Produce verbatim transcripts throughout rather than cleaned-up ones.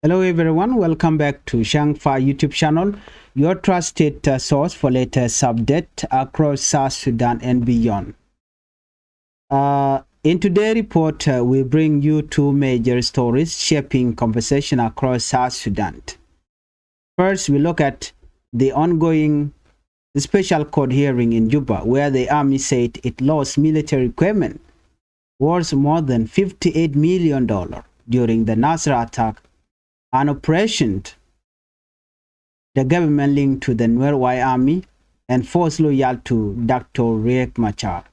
Hello everyone, welcome back to Shangfa YouTube channel, your trusted uh, source for latest update across South Sudan and beyond. Uh, in today's report, uh, we bring you two major stories shaping conversation across South Sudan. First, we look at the ongoing special court hearing in Juba, where the army said it lost military equipment worth more than fifty-eight million dollars during the Nasser attack, an operation the government linked to the Nuer White Army and force loyal to Doctor Riek Machar.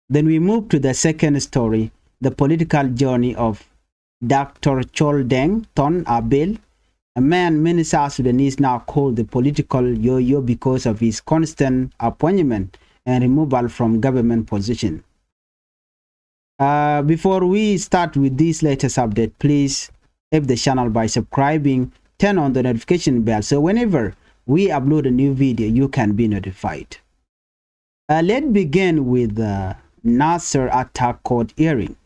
Then we move to the second story, the political journey of Doctor Chol Deng Thon Abil, a man many South Sudanese now call the political yo-yo because of his constant appointment and removal from government position. Uh, before we start with this latest update, please help the channel by subscribing, turn on the notification bell so whenever we upload a new video, you can be notified. Uh, let's begin with the Nasser attack court hearing.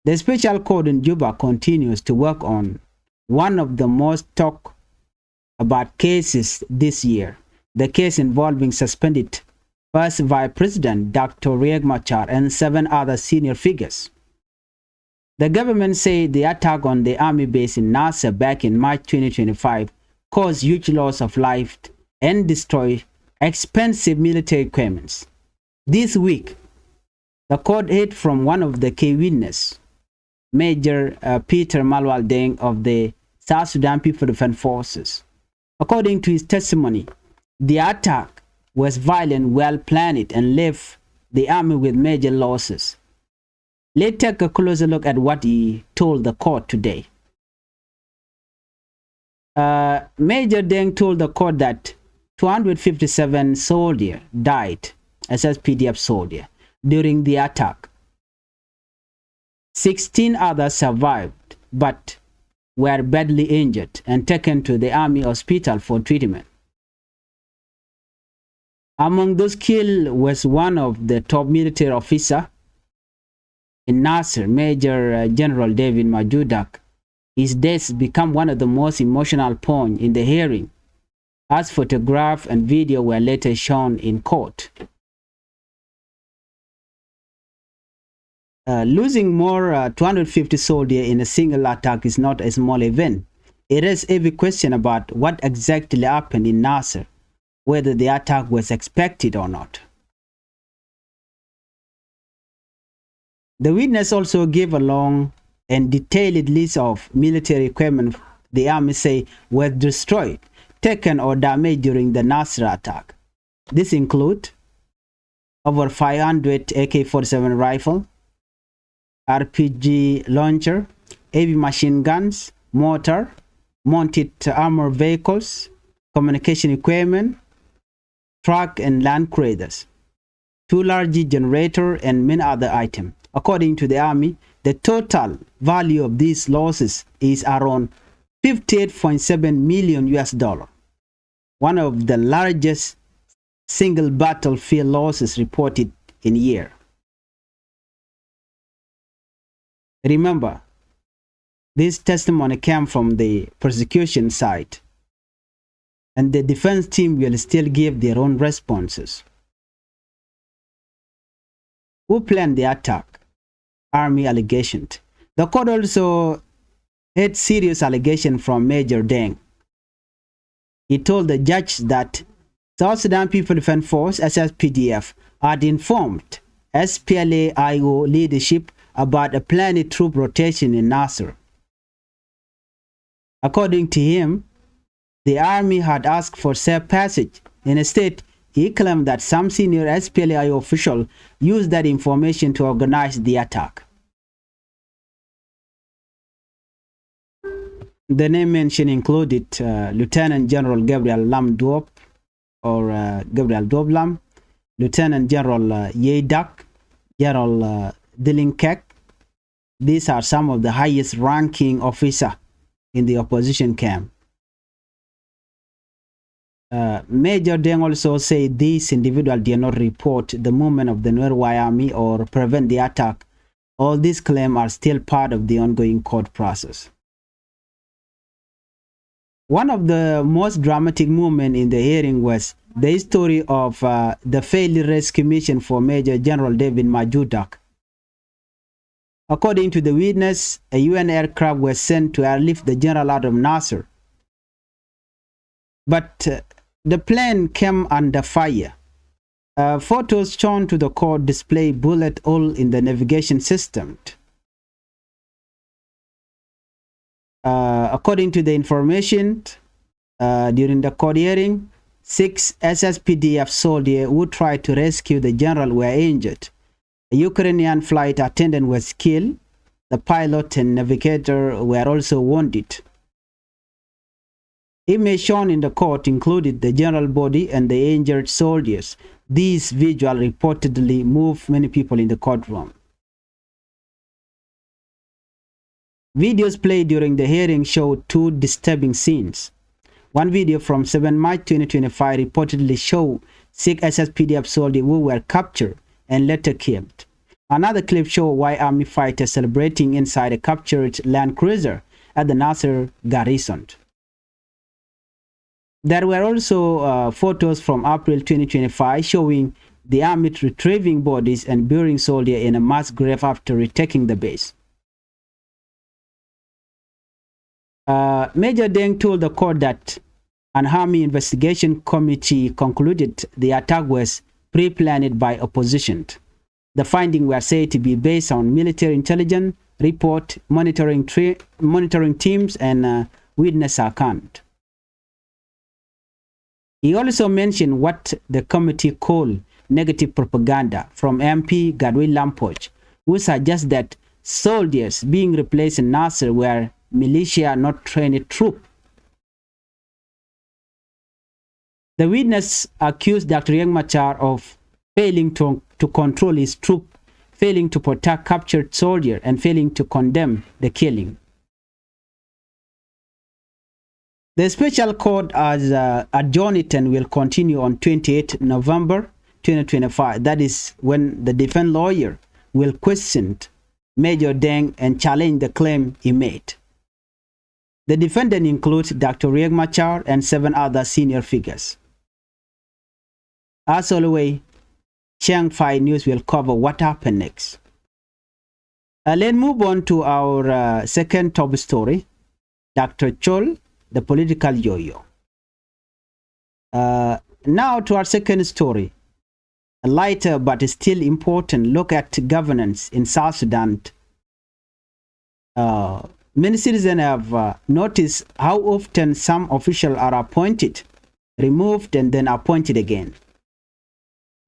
The special court in Juba continues to work on one of the most talked about cases this year, the case involving suspended First Vice President Doctor Riek Machar and seven other senior figures. The government said the attack on the army base in Nasser back in March twenty twenty-five caused huge loss of life and destroyed expensive military equipments. This week, the court heard from one of the key witnesses, Major uh, Peter Malual Deng of the South Sudan People Defense Forces. According to his testimony, the attack was violent, well planned, and left the army with major losses. Let's take a closer look at what he told the court today. Uh, Major Deng told the court that two hundred fifty-seven soldiers died, S S P D F soldiers, during the attack. Sixteen others survived but were badly injured and taken to the army hospital for treatment. Among those killed was one of the top military officer in Nasser, Major uh, General David Majudak. His death became one of the most emotional points in the hearing, as photograph and video were later shown in court. Uh, losing more uh, two hundred fifty soldiers in a single attack is not a small event. It raises every question about what exactly happened in Nasser, whether the attack was expected or not. The witness also gave a long and detailed list of military equipment the army say was destroyed, taken or damaged during the Nasser attack. This include over five hundred A K forty-seven rifle, R P G launcher, heavy machine guns, mortar, mounted armor vehicles, communication equipment, truck and land cruisers, two large generator and many other items. According to the army, the total value of these losses is around fifty-eight point seven million U S dollar, one of the largest single battlefield losses reported in year. Remember, this testimony came from the prosecution side, and the defense team will still give their own responses. Who planned the attack? Army allegation. The court also had serious allegation from Major Deng. He told the judge that South Sudan People Defense Force, S S P D F, had informed S P L A I O leadership about a planned troop rotation in Nasser. According to him, the army had asked for safe passage. Instead, he claimed that some senior S P L A I O official used that information to organize the attack. The name mentioned included uh, Lieutenant General Gabriel Lam Duop, or uh, Gabriel Duop Lam, Lieutenant General uh, Ye Dak, General uh, Diling Kek. These are some of the highest ranking officer in the opposition camp. Uh, Major Deng also said this individual did not report the movement of the Nuer White Army or prevent the attack. All these claims are still part of the ongoing court process. One of the most dramatic moments in the hearing was the story of uh, the failed rescue mission for Major General David Majur Dak. According to the witness, a U N aircraft was sent to airlift the general out of Nasir. But uh, the plane came under fire. Uh, photos shown to the court display bullet hole in the navigation system. Uh, according to the information, uh, during the court hearing, six S S P D F soldiers who tried to rescue the general were injured. A Ukrainian flight attendant was killed. The pilot and navigator were also wounded. Image shown in the court included the general body and the injured soldiers. These visuals reportedly moved many people in the courtroom. Videos played during the hearing showed two disturbing scenes. One video from seven March twenty twenty-five reportedly showed six S S P D F soldiers who were captured and later killed. Another clip showed white army fighters celebrating inside a captured Land Cruiser at the Nasir garrison. There were also uh, photos from April twenty twenty-five showing the army retrieving bodies and burying soldiers in a mass grave after retaking the base. Uh, Major Deng told the court that an army investigation committee concluded the attack was pre-planned by opposition. The findings were said to be based on military intelligence report, monitoring, tre- monitoring teams, and uh, witness account. He also mentioned what the committee called negative propaganda from M P Gatwech Lampuch, who suggests that soldiers being replaced in Nasir were militia, not trained troop. The witness accused Doctor Riek Machar of failing to, to control his troop, failing to protect captured soldier, and failing to condemn the killing. The special court has uh, adjourned and will continue on twenty-eighth November twenty twenty-five. That is when the defense lawyer will question Major Deng and challenge the claim he made. The defendant includes Doctor Riek Machar and seven other senior figures. As always, Chiang Five News will cover what happened next. Uh, let's move on to our uh, second top story, Doctor Chol, the political yo-yo. Uh, now to our second story, a lighter but still important look at governance in South Sudan. Uh, many citizens have uh, noticed how often some officials are appointed, removed, and then appointed again.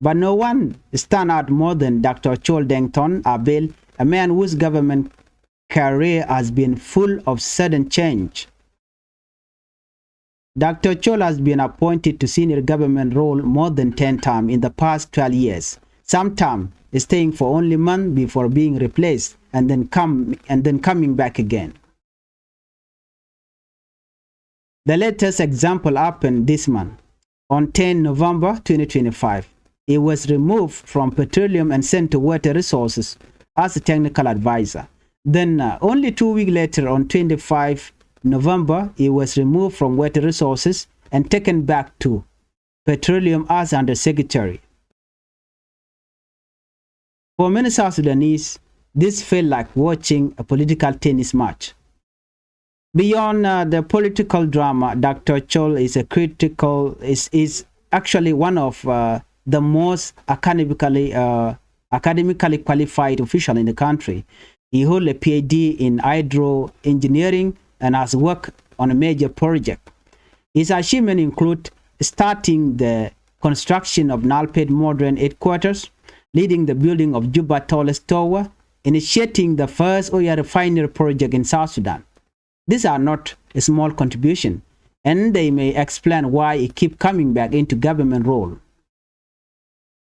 But no one stand out more than Doctor Chol Deng Thon Abel, a man whose government career has been full of sudden change. Doctor Chol has been appointed to senior government role more than ten times in the past twelve years, sometimes staying for only months before being replaced and then come and then coming back again. The latest example happened this month. On ten November twenty twenty-five, he was removed from petroleum and sent to water resources as a technical advisor. Then, uh, only two weeks later, on twenty-five November, he was removed from water resources and taken back to petroleum as undersecretary. For many South Sudanese, this felt like watching a political tennis match. Beyond uh, the political drama, Doctor Chol is a critical is is actually one of uh, the most academically uh, academically qualified official in the country. He holds a P H D in hydro engineering and has worked on a major project. His achievements include starting the construction of NALPED modern headquarters, leading the building of Juba tallest tower, initiating the first oil refinery project in South Sudan. These are not a small contribution, and they may explain why he keep coming back into government role.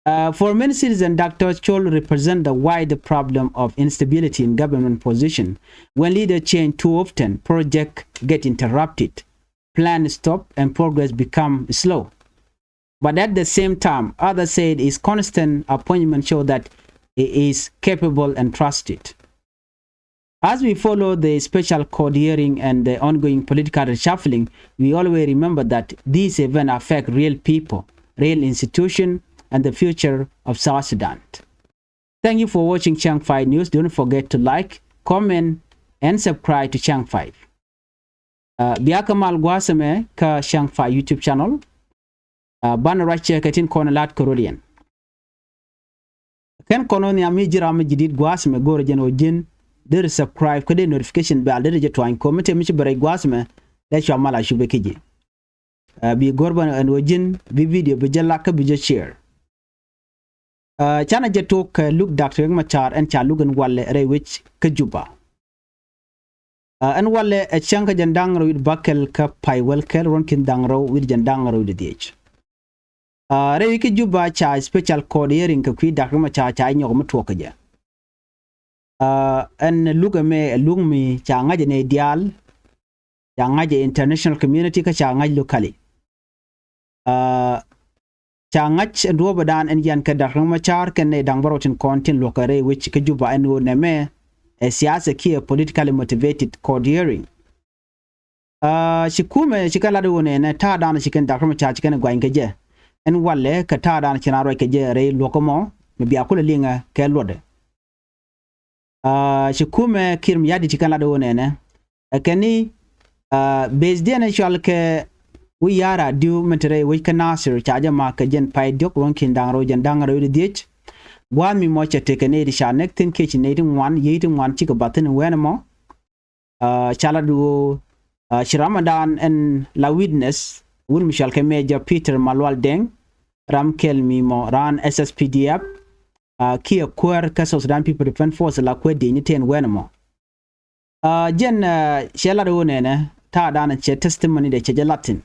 Uh, for many citizens, Doctor Chol represent the wider problem of instability in government position. When leader change too often, project get interrupted, plan stop, and progress become slow. But at the same time, others said his constant appointment show that he is capable and trusted. As we follow the special court hearing and the ongoing political reshuffling, we always remember that these events affect real people, real institutions, and the future of South Sudan. Thank you for watching Channel five News. Don't forget to like, comment, and subscribe to Channel five. Uh, bia kä mal gua̱a̱th ɛmɛ kä Channel five YouTube channel. Uh, banɛ ruac cɛ kɛ tin kɔn lat kɛ rɔ̱diɛn. Kɛn kɔn ɔ nhiam mi ji̱ ram mi ji̱ di̱t gua̱a̱th ɛmɛ go̱o̱rɛ jɛn ɔ ji̱n deri subscribe kä dee notification bell deri jɛ tuany ko̱ mi te mi ci bɛ rɛc gua̱a̱th ɛmɛ dee cua mal a cupɛ ki ji̱. Uh, bi go̱o̱r bä ɛn ɔ ji̱n bi video bi jɛ lak kä bi jɛ share. Uh, canɛ jɛ tok kɛ luk Doctor Riek Machar ɛn ca luk ɛn walɛ rɛy wec kä Juba. Uh, ɛn walɛ ɛ cäŋ kä jɛn da̱ŋ rɛw wi̱cdɛ bäkɛl kä pay wälkɛl ruɔ̱n ki̱n da̱ŋ rɛw wi̱cdɛ jɛn da̱ŋ rɛw wi̱cdɛ dhiec. Uh, rɛy wec kä Juba ca special court hearing kɛ kui̱ Doctor Riek Machar ca nyɔk mi tuɔɔk kɛ jɛ. Uh, ɛn luk ɛmɛ ɛ luk mi ca ŋa̱c ɛ nɛy diaal, ca ŋa̱c ɛ international community kä ca ŋa̱c locally. Uh, ca ŋa̱c ɛn duɔ̱ɔ̱pädan ɛn yian kɛ Doctor Riek Machar kɛn nɛy da̱ŋ bärɔw tin kɔn tin luɔ̱k kɛ rɛy wec kä Juba ɛn ɣöö nɛmɛ ɛ siasa kiɛ politically motivated court hearing. Uh, ci kumɛ ci kɛn lat ɣöö nɛnɛ ta̱a̱dan ci kɛn Doctor Riek Machar ci kɛn guany kɛ jɛ ɛn walɛ kɛ ta̱a̱dan ci na ruac kɛ jɛ rɛy luɔ̱k ɛmɔ mi bia kulɛ liŋɛ kɛ luɔtdɛ. Uh, ci kumɛ Kiir Mayardit ci kɛn lat ɣöö nɛnɛ ɛ kɛn ni, uh, base diɛn ɛ cɔal kɛ wi̱i̱ ya̱r a diw min te rɛy wec kä Nasir ca jɛ mak kɛ jɛn pay diɔ̱k ruɔ̱n ki̱n da̱ŋ rɛw jɛn da̱ŋ rɛw wi̱cdɛ dhiec. Gua̱a̱th mi mɔ cɛ tekɛ nɛy ti ca näk thi̱n kiɛ ci nɛy ti ŋuan yiey ti ŋuan cikɛ bath thi̱n wɛn ɛmɔ. Uh, ca lat ɣöö, uh, ci ramdan ɛn la witness wut mi cɔal kɛ Major Peter Malual Deng, ram kɛl mi mɔ raan S S P D F, uh, kiɛ kuäär kä South Sudan People Defense Force la kuäär diecni tɛn wɛn ɛmɔ. Uh, jɛn, uh, cɛ lat ɣöö nɛnɛ ta̱a̱dan cɛ testimony dɛ cɛ jɛ lat thi̱n.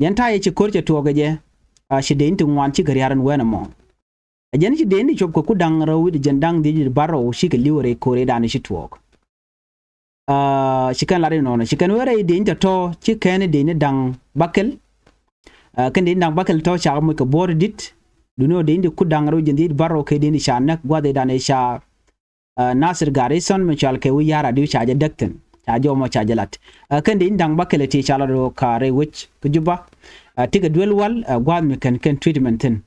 Jɛn ta̱a̱ yɛ ci ko̱r cɛ tuɔɔk kɛ jɛ, uh, ci diecni ti ŋuan cikɛ ria̱r ɛn wɛn ɛmɔ. Ɛ jɛn ci diecni ti cop kɛ ku da̱ŋ rɛw wi̱cdɛ jɛn da̱ŋ dhiec wi̱cdɛ bärɔw cikɛ li̱w rɛy ko̱r ëëdan ci tuɔɔk. Uh, ci kɛn lat inɔnɔ ci kɛn wee rɛy diecni tɔ̱tɔ̱ ci kɛn diecni da̱ŋ bäkɛl. Uh, kɛn diecni da̱ŋ bäkɛl tɔ̱ cakɛ moc kɛ buɔ̱ɔ̱t di̱t. Duŋni ɣöö diecni ti ku da̱ŋ rɛw jɛn dhiec bärɔw kɛ diecni ca näk gua̱th ëëdan ca, uh, Nasir Garrison mi cɔal kɛ wi̱i̱ ya̱r a diw ca jɛ däk thi̱n ca jɔmɔ ca jɛ lat. Uh, kɛn diecni da̱ŋ bäkɛl ti ca lat ɣöö ka rɛy wec kä Juba. Uh, tekɛ duel wal, uh, gua̱a̱th mi kɛn kɛn treatment thi̱n.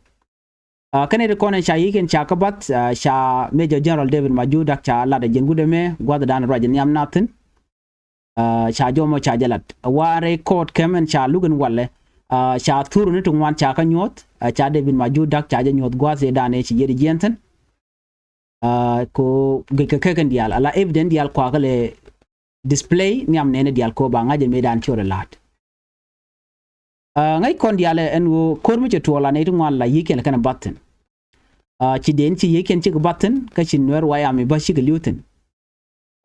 Uh, kɛn iti kɔn ca yi̱k in ca kä bath, uh, ca Major General David Majur Dak ca lat a jiɛn wut ɛmɛ gua̱thdan ruac in nhiam nath thi̱n. Uh, ca jɔmɔ ca jɛ lat a wa rɛy court kɛmɛn ca luk in walɛ. Uh, ca thur ni ti ŋuan ca kä nyuɔ̱th, uh, ca David Majur Dak ca jɛ nyuɔ̱th gua̱th ëëdan ëë ci jiɛt jiɛn thi̱n. Uh, ko gɛc kɛ kɛ kɛn diaal ala evidence diaal kuakä lɛ display nhiam nɛɛni diaal ko ba ŋa̱c ɛmɛ dan ci ɣöö rɛ la̱a̱t. Uh, ŋäc kɔn diaal ɛn ɣöö ko̱r mi cɛ tuɔɔk la nɛy ti ŋuan la yi̱k kɛn kɛn bath thi̱n. Uh, ci diecni ci yi̱k kɛn cikɛ bath thi̱n kä ci Nuɛr White Army bä cikɛ li̱w thi̱n.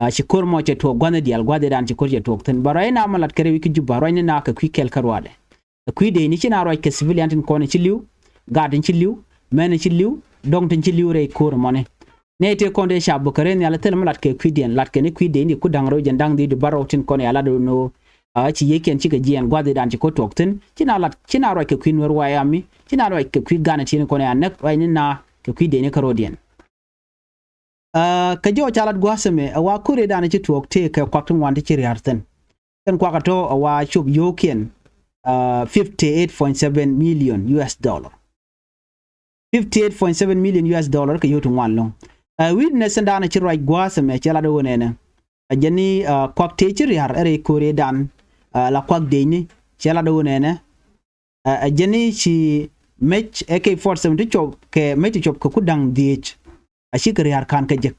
Uh, ci ko̱r mɔ cɛ tuɔɔk gua̱thni diaal gua̱thdan ci ko̱r cɛ tuɔɔk thi̱n ba ruac ni na mɔ lat kɛ rɛy wec kä Juba ruac ni na kɛ kui̱ kɛl kä ruaadɛ. Ɛ kui̱ diecni ci na ruac kɛ civilian tin kɔn ci li̱w, gaat tin ci li̱w, mɛn tin ci li̱w, dɔŋ tin ci li̱w rɛy ko̱r mɔni. Nɛy tëë kɔn dee ca bök kɛ rɛy nhial thilɛ mi lat kɛ kui̱diɛn, lat kɛn i̱ kui̱ diecni ku da̱ŋ rɛw jɛn da̱ŋ dhiec di bärɔw tin kɔn ya lat ɛn ɣöö, uh, ci yiëëkiɛn cikɛ jiɛɛn gua̱thdan ci ko̱ tuɔɔk thi̱n. Ci na lat, ci na ruac kɛ kui̱ Nuɛr White Army, ci na ruac kɛ kui̱ gan tin kɔn ya näk ruac ni na kɛ kui̱ diecni kärɔ̱diɛn. Uh, kɛ jɔw ca lat gua̱a̱th ɛmɛ ɛ wa ko̱r ëëdan ci tuɔɔk tëëkɛ kuak ti ŋuan ti ci ria̱r thi̱n. Kɛn kuak ɛ tɔ̱ ɛ wa cop yio̱o̱kiɛn, uh, fifty eight point seven million U S dollar. Fifty eight point seven million U S dollar kɛ yio̱o̱k ti ŋuan lo̱ŋ. Uh, witness in da̱a̱n ci ruac gua̱a̱th ɛmɛ cɛ lat ɛ ɣöö nɛnɛ. Ɛ jɛn ni, uh, kuak tëë ci ria̱r ɛ rɛy ko̱r ëëdan, uh, la kuak diecni cɛ lat ɛ ɣöö nɛnɛ. Ɛ, ɛ jɛn i̱ ci mec A K forty-seven ti cop kɛ mec ti cop kɛ ku da̱ŋ dhiec. A cikɛ ria̱r ka̱n kɛ jek.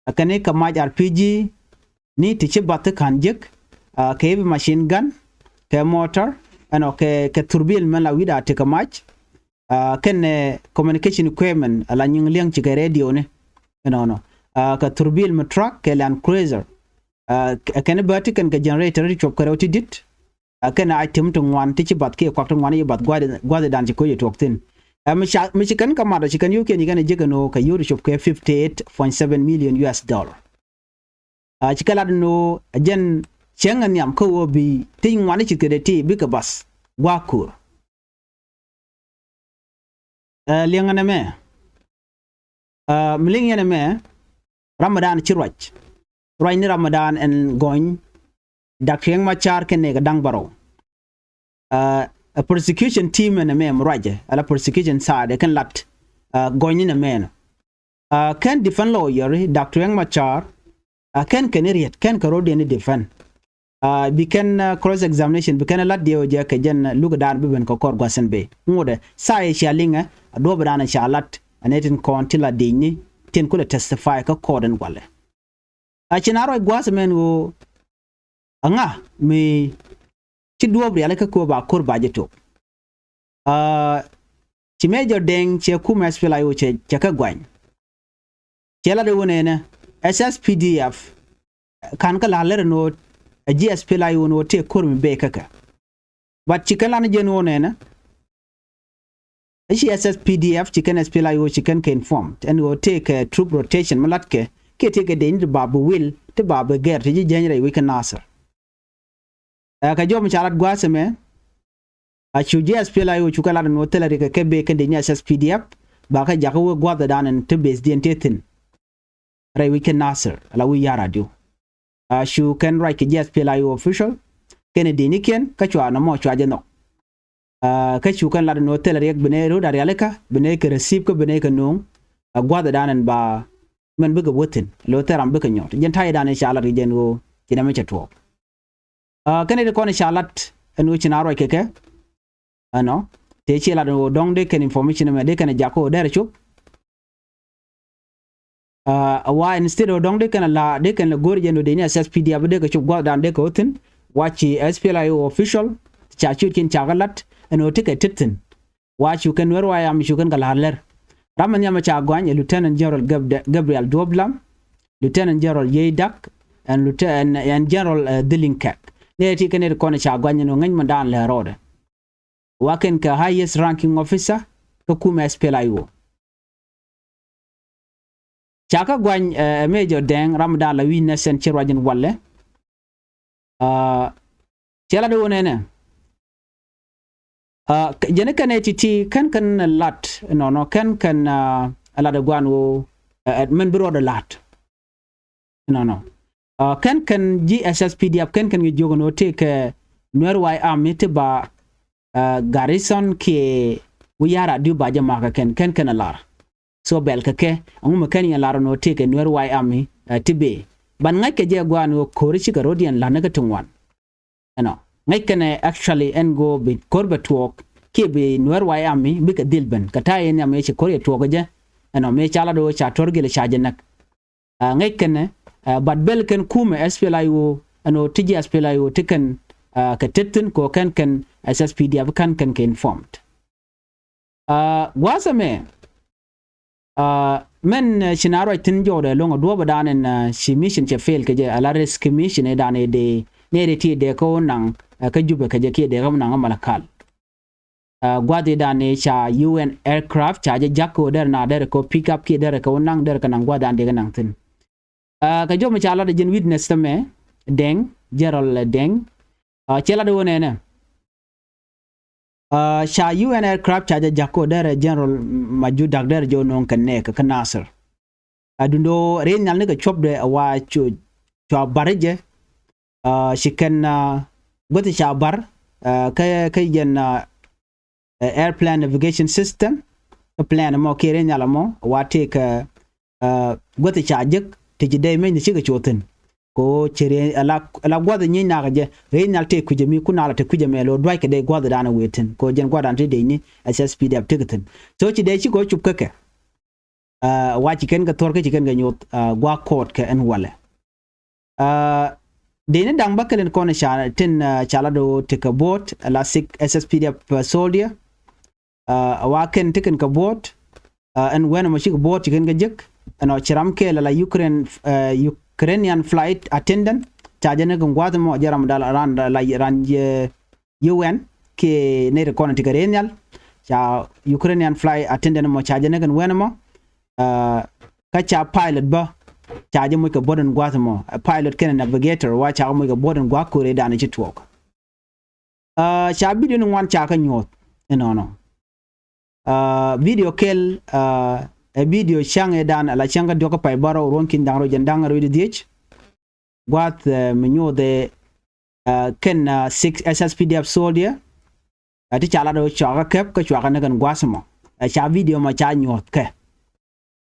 Ɛ kɛn i̱ kɛ mac R P G ni ti ci bath ti ka̱n jek. Ɛ, kɛ i̱ bi machine gun, kɛ mortar, ɛnɔ kɛ, kɛ thurbil mɛn la wi̱i̱da ti kɛ mac. Ɛ, kɛn ɛ communication equipment, ɛ la nyiŋ liɛŋ ci kɛ radio ni. Ɛnɔnɔ. Ɛ, kɛ thurbil mi truck, kɛ Land Cruiser. Ɛ, kɛ, kɛn i̱ bä ti kɛn kɛ generator ti cop kɛ rɛw ti di̱t. Ɛ kɛn a item ti ŋuan ti ci bath kiɛ kuak ti ŋuan i̱ bath gua̱th, gua̱thdan ci ko̱c ɛ tuɔɔk thi̱n. Ɛ mi ca, mi ci kɛn kä mat ɛ ci kɛn yio̱o̱kiɛn ci kɛn ɛ jek ɛn ɣöö kɛ yio̱o̱k ti cop kɛ fifty eight point seven million U S dollar. Ɛ ci kɛ lat ɛn ɣöö ɛ jɛn cieŋ ɛ nhiam kä ɣöö bi ti ŋuan i̱ ci kɛ dee ti bikɛ bath gua̱a̱k ko̱r. Ɛ liɛŋɛ nɛmɛ. Ɛ mi liŋ yɛn ɛmɛ, Ramadan ci ruac. ruacni ram mi daan ɛn gɔny Doctor Riek Machar kɛnɛ kɛ da̱ŋ bärɔw. Ɛ prosecution team ɛn ɛmɛ mi ruacɛ ala prosecution side ɛ kɛn lat gɔnyni ɛmɛ nɔ. Kɛn defend lawyer Doctor Riek Machar kɛn kɛn i̱ riet kɛn kɛ ro̱diɛn i̱ defend. Bi kɛn cross examination bi kɛn lat diɛ wä jɛ kɛ jɛn luk daan bi ben kɛ kɔr gua̱th ɛn bee ŋotdɛ sa yɛ cia liŋɛ a duɔ̱ɔ̱p daan ca lat. Ɛn ɛ tin kɔn ti la diecni tin kulɛ testify kä kɔɔt ɛn walɛ. A ci na ruac gua̱a̱th mɛn ɣöö aŋa mi ci duɔ̱ɔ̱p rialikä kɛ ɣöö ba ko̱r ba jɛ tok. Ci Major Deng ciɛ kumɛ SPLA-IO cɛ kɛ guany. Ciɛ lat iwun ɛnɛ SSPDF ka̱n kä la̱r lɛr ɛn ɣöö ɛ ji̱ SPLA-IO ɛn ɣöö tëë ko̱r mi bee kä kɛ. But ci kɛn lan jɛn ɣöö nɛnɛ i̱ ci SSPDF ci kɛn SPLA-IO ci kɛn kɛ informed ɛn ɣöö tëë kɛ troop rotation mi latkɛ kiɛ tëë kɛ dec ni ti ba bi wil ti ba bi gɛr ti ji̱ jäny rɛy wec kä Nasir. Ɛ kɛ jɔp mi ca lat gua̱a̱th ɛmɛ a cu ji̱ SPLA-IO cu kɛ lat ɛn ɣöö thilɛ riɛk kɛ kɛ bee kɛn dec ni SSPDF ba kɛ jakä wee gua̱a̱th ɛ daan ɛn ti base diɛn tëë thi̱n rɛy wec kä Nasir ala wi̱i̱ ya̱r adiu. A cu kɛn ruac kɛ ji̱ SPLA-IO official kɛn ɛ dec ni kiɛn kä cua nɔmɔ cua jɛ nhɔk. Kä cu kɛn lat ɛn ɣöö thilɛ riɛk bi nɛ ro̱o̱d a rialikä bi nɛ kɛ receive kä bi nɛ kɛ no̱o̱ŋ. A gua̱th ɛ daan ɛn ba mɛn bikɛ wä thi̱n lo̱o̱ thil ram bikɛ nyɔt jɛn ta̱yɛ daan ɛ ca lat kɛ jɛn ɣöö ci nɛmɛ cɛ tuɔɔk. Kɛn ɛ ti kɔn ɛ ca lat ɛn ɣöö ci na ruac kɛ kɛ ɛnɔ tëë ci lat ɛn ɣöö dɔ̱ŋ dee kɛn information ɛmɛ dee kɛn ɛ jak kä ɣöö dɛr ɛ cop. A wa instead ɔ dɔ̱ŋ dee kɛn a la dee kɛn la go̱o̱r jɛ nɔ dee ni SSPDF dee kɛ cop gua̱thdan dee kɛ wä thi̱n. Wa ci SPLA-IO official ca ciötkiɛn ca kɛ la̱t ɛn ɣöö ti kɛ tet thi̱n. Wa cu kɛn Nuɛr White Army cu kɛn kɛ la̱r lɛr. Ram mi nhiam ca gɔany ɛ Lieutenant General Gabriel Duop Lam, Lieutenant General Yey Dak, ɛn General Dhiliŋ Kɛk. Nɛ ti kɛn nɛ ti kɔn ca gɔany ɛn ɣöö ŋäc mi daan lɛr rɔɔdɛ. Wa kɛn kɛ highest ranking officer kä kumɛ SPLA-IO. Ca kä guany ɛ Major Deng ram dan la wi̱i̱ nɛsɛn ci ruac in walɛ. Cɛ la di wä nɛnɛ jɛn kɛn ɛ ti̱ti̱ kɛn kɛn lat nɔnɔ kɛn kɛn lat ɛ guan wä mɛn bi ruɔdɛ lat. Nɔnɔ kɛn kɛn ji̱ SSPDF kɛn kɛn kɛ jiök ɛn ɣöö tëëkɛ Nuɛr White Army ti ba garrison kiɛ wi̱i̱ ya̱r adiu ba jɛ makä kɛn kɛn kɛn a lar. So bɛl kɛ kɛ ɛŋu mi kɛn yɛn lar ɛn ɣöö tëëkɛ Nuɛr White Army ti bëë ban ŋa̱ckɛ jɛ gua̱a̱n ɣöö ko̱ri cikɛ ro̱diɛn la̱tni kä ti ŋuan. Ɛnɔ ŋäc kɛnɛ actually ɛn go̱o̱ bi ko̱r bɛ tuɔɔk kiɛ bi Nuɛr White Army bikɛ dhil ben kɛ ta̱a̱ in yam ëë ci ko̱r yɛ tuɔɔk kä jɛ. Ɛnɔ mëë ca lat ɣöö ca tuɔr gilɛ ca jɛ näk. Ŋäc kɛnɛ but bel kɛn kumɛ SPLA-IO ɛn ɣöö ti ji̱ SPLA-IO ti kɛn kɛ tet thi̱n kɛ ɣöö kɛn kɛn SSPDF kɛn kɛn kɛ informed. Gua̱a̱th ɛmɛ mɛn ci na ruac thi̱n jɔwdɛ lo̱ŋ a duɔ̱ɔ̱p ɛ daan ɛn ci mission cɛ fail kɛ jɛ ala rescue mission ɛ daan ɛ dee nɛy dee ti dee kä wä naŋ kä Jubɛ kɛ jɛ kiɛ dee kä wä naŋ kä Malakal. Gua̱a̱th ɛ daan ɛ ca UN aircraft ca jɛ ja̱k kɛ wä der na der kɛ wä pick up kiɛ der kɛ wä naŋ der kɛ naŋ gua̱a̱th daan dee kɛ naŋ thi̱n. Kɛ jɔwdɛ ca lat ɛ ji̱n witness tämɛ Deng, General Deng. Cɛ lat ɛ wä nɛnɛ. Ca UN aircraft ca jɛ ja̱k kɛ wä derɛ General Majur Dak derɛ jɛ wä no̱o̱ŋ kɛ nɛɛk kä Nasir. A dundo rɛy nhial ni kɛ cuɔpdɛ a wa cua bar jɛ. Ci kɛn guäthi ca bar kä kä jɛn airplane navigation system. Kä plan mɔ kiɛ rɛy nhial mɔ a wa tëëkɛ guäthi ca jek ti ci dee mecni cikɛ cuɔth thi̱n. Ko ci ri ala gua̱th nyieny nakä jɛ ri nyal tëë kui̱cä mi kun ala te kui̱cä mɛ lo dua̱ckɛ dee gua̱th dan wëë thi̱n ko jɛn gua̱th dan ti dee ni SSPDF tëk thi̱n. So ci dee ci ko cup kä kɛ wa ci kɛn kɛ thuɔ̱r kä ci kɛn kɛ nyoth gua̱ ko̱o̱t kɛ ɛn walɛ. Dee ni da̱ŋ bä kɛlɛn kɔn ca tin ca la do tekɛ bo̱o̱t ala sik SSPDF soldier. A wa kɛn ti kɛn kɛ bo̱o̱t ɛn wɛn ɛmɔ cikɛ bo̱o̱t ci kɛn kɛ jek ɛn ɔ ci ram kɛɛl ala Ukraine Ukrainian flight attendant ca jɛ ni kɛn gua̱th ɛmɔ jɛ ram dal ran ran jɛ UN kiɛ nɛy ti kɔn ti kɛ rɛy nhial. Ca Ukrainian flight attendant ɛmɔ ca jɛ ni kɛn wɛn ɛmɔ kä ca pilot bä ca jɛ moc kɛ bo̱o̱t ɛn gua̱th ɛmɔ pilot kɛn navigator wa ca kɛ moc kɛ bo̱o̱t ɛn gua̱th ko̱rɛ dan ci tuɔɔk. Ca bidio ni ŋuan ca kä nyuɔth inɔnɔ. Bidio kɛl ɛ bidio caŋ ɛ dan ala caŋ kä diɔk kä pay bärɔ ruɔ̱n ki̱n da̱ŋ rɔ jɛn da̱ŋ rɔ di dhiec. gua̱th, eh, mi nyuuth ɛ, eh, kɛn, eh, six S S P D F soldier. Eh, ti ca lat ɣöö cua kɛ käp kä cua kɛ näk kɛn gua̱th mɔ. Eh, ca video mɔ ca nyuɔ̱th kɛ.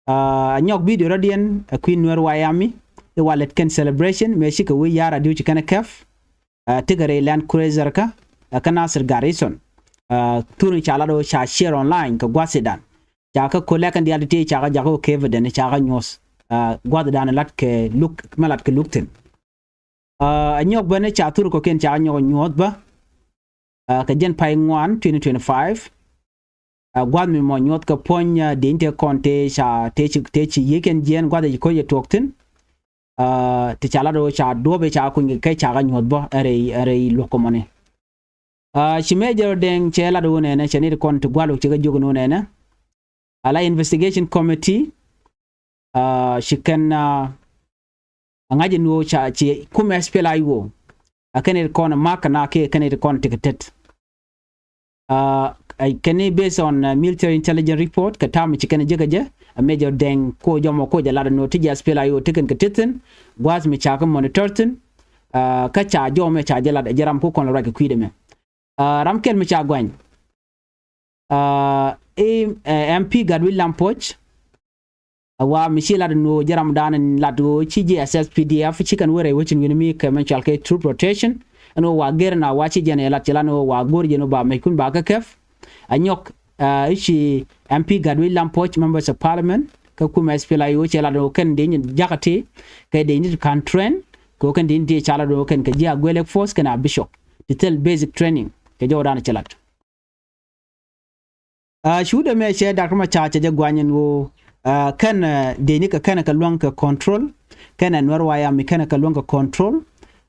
Eh, a nyɔk video rɔ̱diɛn, eh, kui̱ Nuer White Army i̱ wa lät kɛn celebration mëë cikɛ wi̱i̱ ya̱r a diw ci kɛn ɛ käp. Eh, tekɛ rɛy Land Cruiser kä, eh, kä Nasir Garrison. Eh, thurni ca lat ɣöö ca share online kɛ gua̱thidan. Ca kä kolɛ kɛn diaal ti ti ca kɛ jakä ɣöö kɛ evidence ca kɛ nyuɔ̱th. Eh, gua̱thidan lat kɛ luk, mɛ lat kɛ luk thi̱n. Eh, a nyɔk ben ca thur kɔ̱kiɛn ca kɛ nyɔk nyuɔ̱th bä. Eh, kɛ jɛn pay ŋuan twenty twenty-five. Eh, gua̱th mi mɔ nyuɔ̱th kɛ puɔ̱ny, eh, dieny tëë kɔn tëë ca, tëë ci, tëë ci yiëëkiɛn jiɛɛn gua̱th ɛ ci ko̱c ɛ tuɔɔk thi̱n. Ah, ti ca lat ɣöö ca duɔ̱ɔ̱p ëë ca kuny kɛ kɛ ca kɛ nyuɔ̱th bä ɛ rɛy, ɛ rɛy luɔ̱k kɔmɔni. Ah, ci Major Deng cɛ lat ɣöö nɛnɛ cɛ ni ti kɔn ti gua̱l ɣöö cɛ kɛ jiök ni ɣöö nɛnɛ. Ala investigation committee, ah, ci kɛn, ah, a ŋa̱c in ɣöö ca ci kumɛ S P L A I O. A kɛn it kɔn mak kɛ na kiɛ kɛn it kɔn ti kɛ tet. Ah, kɛn ni based on, ah, military intelligence report kɛ ta̱a̱ mi ci kɛn jek kɛ jɛ, a Major Deng ko jɔmɔ ko jɛ lat ni ɣöö ti jɛ S P L A I O ti kɛn kɛ ti thi̱n, gua̱a̱th mi ca kɛ monitor thi̱n, ah, kä ca jɔmɛ ca jɛ lat jɛ ram ko kɔn lɛ ruac kɛ kui̱dɛ mɛ. Ah, ram kɛl mi ca guany. Ah, i̱, eh, M P Gatwec Lampuɔc, a wa mi ci lat ni ɣöö jɛ ramdan in lat ɣöö ci jɛ S S P D F ci kɛn wä rɛy wecin wi̱ni mi kɛ mɛn cual kɛ troop rotation. Ɛn ɣöö wa ger na wa ci jɛn ɛ lat ci lat ni ɣöö wa go̱r jɛn ɣöö ba mɛckun ba kä käp. A nyɔk, ah, i̱ ci M P Gatwec Lampuɔc, members of parliament kä kumɛ S P L A I O cɛ lat ni ɣöö kɛn dieny jakä ti kɛ dieny ti kan train kɛ ɣöö kɛn dieny ti ca lat ni ɣöö kɛn kɛ ji̱ a guɛl ek force kɛn a bishop ti thil basic training kɛ jɔwdan ci lat. Ah, cuudɛ mɛ cɛ Doctor Machar cɛ jɛ guany ɛn ɣöö, ah, kɛn, ah, dieni kɛ kɛn kɛ luäŋ kɛ control, kɛn ɛ Nuer White Army kɛn kɛ luäŋ kɛ control.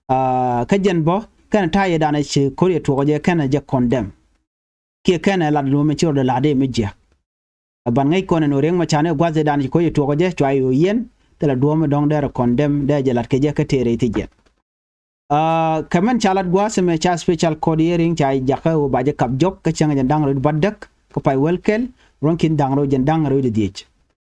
Ah, kä jɛn bä kɛn ta̱yɛ danɛ ci ko̱r yɛ tuɔɔk jɛ kɛn jɛ condemn. Kiɛ kɛn ɛ lat luɔ̱mɛ ci rɔ dee lat dee mi jiäk. Ɛ ban ŋäc kɔn ɛn ɣöö Riek Machar ni gua̱th ɛ danɛ ci ko̱r yɛ tuɔɔk jɛ cua yɛ ɣöö yɛn thilɛ duɔ̱ɔ̱mɛ dɔ̱ŋ dɛrɛ condemn dee jɛ lat kɛ jɛ kä tëë rɛy thi jiɛn. Ah, kɛ mɛn ca lat gua̱a̱th ɛmɛ ca special court hearing ca jakä ɣöö ba jɛ kap jɔk kä cäŋ jɛn da̱ŋ rɛw wi̱cdɛ bädäk kä pay wäl kɛl ruɔ̱ŋ ki̱n da̱ŋ rɛw jɛn da̱ŋ rɛw wi̱cdɛ dhiec.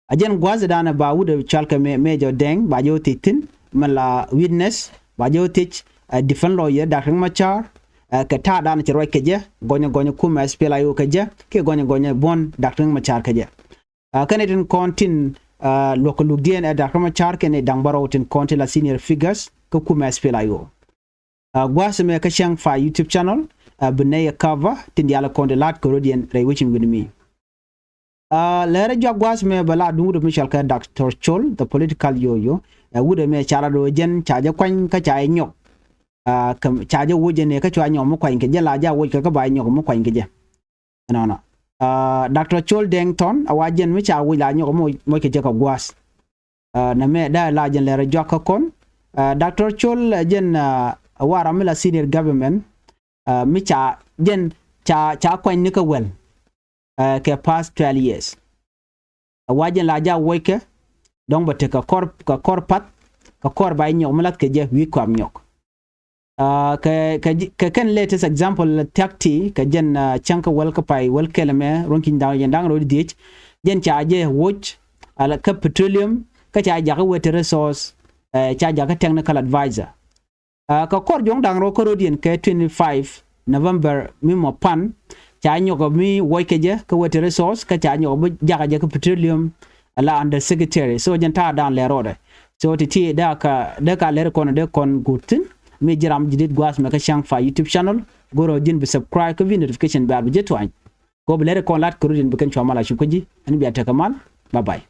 A jɛn gua̱a̱th ɛ danɛ ba wut ɛ cual kɛ mɛ, Major Deng ba jɛ wä thiec thi̱n mɛ la witness ba jɛ wä thiec, ah, defense lawyer Doctor Riek Machar, ah, kɛ ta̱a̱ danɛ cɛ ruac kɛ jɛ gɔnyɛ gɔnyɛ kumɛ S P L A I O kɛ jɛ kiɛ gɔnyɛ gɔnyɛ buɔ̱n Doctor Riek Machar kɛ jɛ. Ah, kɛn itin kɔn tin, ah, luɔk kɛ lukdiɛn ɛ Doctor Machar kɛn idaŋ bärɔw tin kɔn tin la senior figures kä kumɛ S P L A I O. Ah, gua̱a̱th ɛmɛ kä cäŋ fa YouTube channel, ah, bi nɛy ɛ cover tin diaal kɔn tin la̱t kɛ rɔ̱diɛn rɛy wecin wi̱ni mi. Ah, lɛrɛ jɔak gua̱a̱th ɛmɛ bɛ la duŋ wut ɛmɛ cɔal kɛ Doctor Chol, the political yo-yo. Ah, wut ɛmɛ ca la do̱ jɛn ca jɛ kuany kä ca jɛ nyɔk. Ah, kä ca jɛ woc jɛ nɛ kä cua nyɔk mi kuany kɛ jɛ la jɛ a woc kɛ kä ba jɛ nyɔk mi kuany kɛ jɛ. Ɛnɔnɔ. Ah, Doctor Chol Deng Thon, a wa jɛn mi ca wi̱c la nyɔk moc, moc kɛ jɛ kɛ gua̱a̱th. Ah, nɛ mɛ da la jɛn lɛr jɔak kä kɔn. Ah, Doctor Chol, ah, jɛn, ah, a wa ram mi la senior government, ah, mi ca jɛn ca, ca kuany ni kä wäl, ah, kɛ past twelve years. A wa jɛn la ja woc kɛ, dɔ̱ŋ bɛ tek kɛ kɔr, kɛ kɔr path, kɛ kɔr ba nyɔk mi lath kɛ jɛ wi̱i̱ kɔam nyɔk. Ah, kɛ, kɛ, kɛ kɛn latest example thiak ti kɛ jɛn, ah, cäŋ kä wäl kä pay wäl kɛl ɛmɛ ruɔ̱n ki̱ny da̱ŋ jɛn da̱ŋ rɛw wi̱cdɛ dhiec. Jɛn ca jɛ woc ala kä petroleum kä ca jakä water resource, eh, ca jakä technical advisor. Ah, kɛ kɔr juɔ̱ŋ da̱ŋ rɛw kä rɔ̱diɛn kɛ twenty five November mi mɔ pan ca nyɔk mi woc kɛ jɛ kä water resource kä ca nyɔk mi jakä jɛ kä petroleum ala under secretary. So jɛn ta̱a̱ da̱a̱n lɛr rɔɔdɛ. So ti ti dee ka, dee ka lɛr kɔn dee kɔn guut thi̱n. Mi ji̱ ram ji̱ dit gua̱a̱th mɛ kä cäŋ fa YouTube channel. Go̱rɔ ji̱n bi subscribe kä bi notification bell bi ji̱ tuany. Kɔ bi lɛr kɔn lat kɛ rɔ̱diɛn bi kɛn cua mal a cuk kä ji̱. Ɛn bia tekɛ mal. Bye bye.